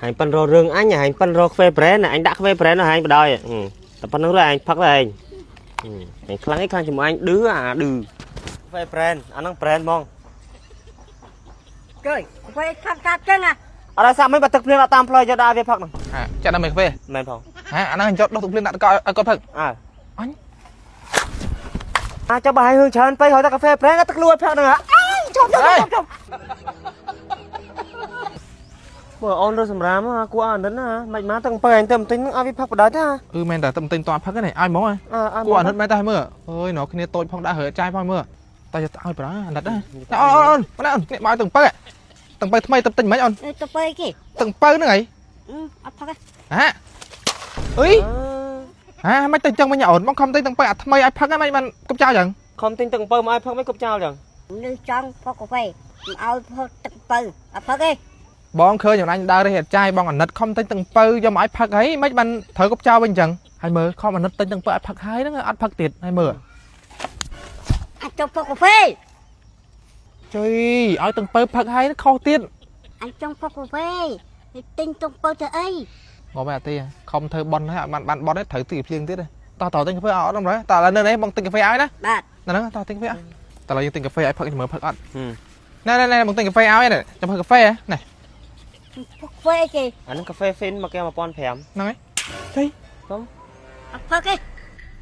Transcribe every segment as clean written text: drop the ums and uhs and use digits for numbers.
ហែងប៉ិនរករឿងអញហែងប៉ិនរកខ្វេប្រែនអញដាក់ខ្វេប្រែនហែងបដ ாய் តែប៉ុណ្្នឹងរួចឯងផឹកទៅឯងហែងខ្លាំងឯងខ្លាំងជាមួយអញឌឺអាឌឺខ្វេប្រែនអាហ្នឹងប្រែនហ្មង ជួយកាហ្វេខាត់កាត់ចឹងអា អត់ឲ្យសាក់មិនបើទឹកភ្លៀងដាក់តាមផ្លូវយកដាក់វាផឹកហ្នឹង ហាចាក់ដល់មេកាហ្វេ មែនផង ហាអាហ្នឹងចុតដោះទឹកភ្លៀងដាក់កឲ្យគាត់ផឹក អើ អញ អាចចាប់បើឲ្យរឿងច្រើនពេកហើយតែកាហ្វេប្រែនទឹកលួចផឹកហ្នឹងហ่ะអើជប់ជប់ជប់ជប់បើអូនរស់សម្រាមគួរអាណិតណាមិនមកទឹកអំពើឯងទៅបន្ទិញហ្នឹងឲ្យវាផឹកបដិតា អឺមែនតែទឹកទិញតផឹកហ្នឹងឲ្យហ្មង អើ គួរអាណិតមែនតែមើលអើយណោគ្នាតូចផងដាក់រើចាយផងមើលតែឲ្យប្រាអាណិតណាអូនអូនអូននេះបើទឹកពៅទឹកពៅថ្មីទឹកទិញមិនអូន ទៅទៅគេ ទឹកពៅហ្នឹងហី អត់ផឹកទេ ហាអុយហាមិនទៅចឹងវិញអូនបងខំទិញទឹកពៅអាថ្មីឲ្យផឹកហ្នឹងមិនបានគប់ចោលចឹង ខំទិញទឹកអំពៅមកឲ្យផឹកមិនគប់ចោលចឹង នេះចង់ផឹកកាហ្វេមិនឲ្យផឹកទឹកពៅអត់ផឹកទេ បងឃើញអូនអញដើររះចាយបងអាណិតខំទិញទឹកពៅយកមកឲ្យផឹកហីមិនបានត្រូវគប់ចោលវិញចឹងហើយមើលខំអាណិតទិញទឹកពៅឲ្យផឹកហើយហ្នឹងអត់ផឹកទៀតហើយមើល អញចង់ផឹកកាហ្វេ ចុយឲ្យទឹកពៅផឹកហើយខុសទៀត អញចង់ផឹកកាហ្វេទិញទឹកពៅទៅអី ងំអាទេខំធ្វើប៉ុនហើយឲ្យបានបានប៉ុនហើយត្រូវទីភ្លៀងទៀតតោះតោះទិញកាហ្វេអត់ដល់តើឥឡូវនៅនេះបងទិញកាហ្វេឲ្យណា បាទ នៅហ្នឹងតោះទិញកាហ្វេតើឥឡូវយើងទិញកាហ្វេឲ្យផឹកមើលផឹកអត់ណែណែបងទិញកាហ្វេឲ្យនេះចាំផឹកកាហ្វេណែ ផឹកកាហ្វេគេ អាហ្នឹងកាហ្វេហ្វីនមកកែវ1500 ហ្នឹងហើយចុយ អត់ផឹកទេកា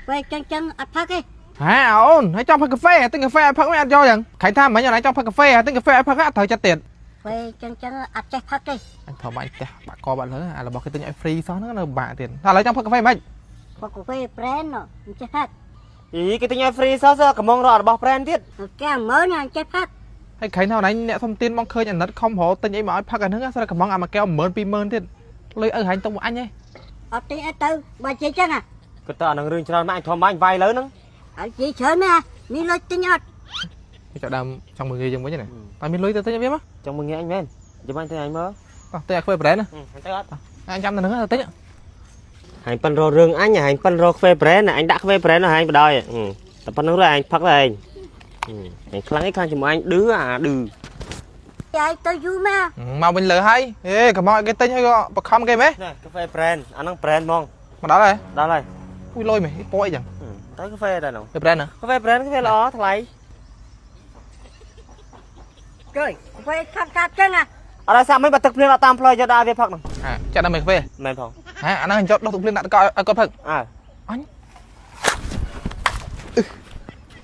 ហ្វេចឹងចឹងអត់ផឹកទេ ហាអូនហើយចង់ផឹកកាហ្វេទិញកាហ្វេឲ្យផឹកមិនអត់យកយ៉ាងខៃថាមិញអូនឯងចង់ផឹកកាហ្វេទិញកាហ្វេឲ្យផឹកអត់ត្រូវចិត្តទៀត កាហ្វេចឹងចឹងអត់ចេះផឹកទេ អញធំអញផ្ទះបាក់កបាក់លើអារបស់គេទិញឲ្យ free សោះហ្នឹងនៅបាក់ទៀតតែឥឡូវចង់ផឹកកាហ្វេមិន ផឹកកាហ្វេប្រែនមិនចេះផឹក អីគេទិញឲ្យ free សោះសកំងរករបស់ប្រែនទៀត កែមើលអញចេះផឹក ហើយខៃថាអូនឯងអ្នកសុំទានបងឃើញអាណិតខំរកទិញអីមកឲ្យផឹកអាហ្នឹងស្រាប់កំងអាមួយកែវ10000 20000ទៀតលុយឪហែងទុកមកអញហ៎ អត់ទិញអីទៅបើជិះចឹងអា គាត់ទៅអាហ្នឹងរឿងច្រើនម៉ាក់អញធំបាញ់វាយលើហ្នឹង អត់ជិះច្រើនណាមានលុយទិញអត់ គេចាប់ដើមចង់មើលងាយយើងវិញណាតែមានលុយទៅទិញឲ្យវាមក ចង់មើលងាយអញមែនចាំបាញ់ទៅអញមើល តោះទិញឲ្យខ្វេប្រែនណា ទៅអត់ អញចាំនៅហ្នឹងទៅទិញ ហែងប៉ិនរករឿងអញហែងប៉ិនរកខ្វេប្រែនអញដាក់ខ្វេប្រែនហែងបដ ாய் តែប៉ុណ្្នឹងរួចឯងផឹកទៅឯងហែងខ្លាំងឯងខ្លាំងជាមួយអញឌឺអាឌឺ យាយទៅយូរមក មកវិញលើហើយហេកំងឲ្យគេទិញឲ្យក៏បខំគេម៉េះ ណែកាហ្វេប្រែនអាហ្នឹងប្រែនហ្មង មកដល់ហើយ ដល់ហើយ អ៊ុយលុយម៉េះពណ៌អីចឹង ទៅកាហ្វេដែរហ្នឹង ទៅប្រែនណា កាហ្វេប្រែនកាហ្វេល្អថ្លៃ ជួយកាហ្វេខាត់កាត់ចឹងអា អត់ឲ្យសាក់មិនបើទឹកភ្លៀងដាក់តាមផ្លូវយកដាក់វាផឹកហ្នឹង ហាចាក់ដល់មេកាហ្វេ មែនផង ហាអាហ្នឹងចុតដោះទឹកភ្លៀងដាក់កឲ្យគាត់ផឹក អើ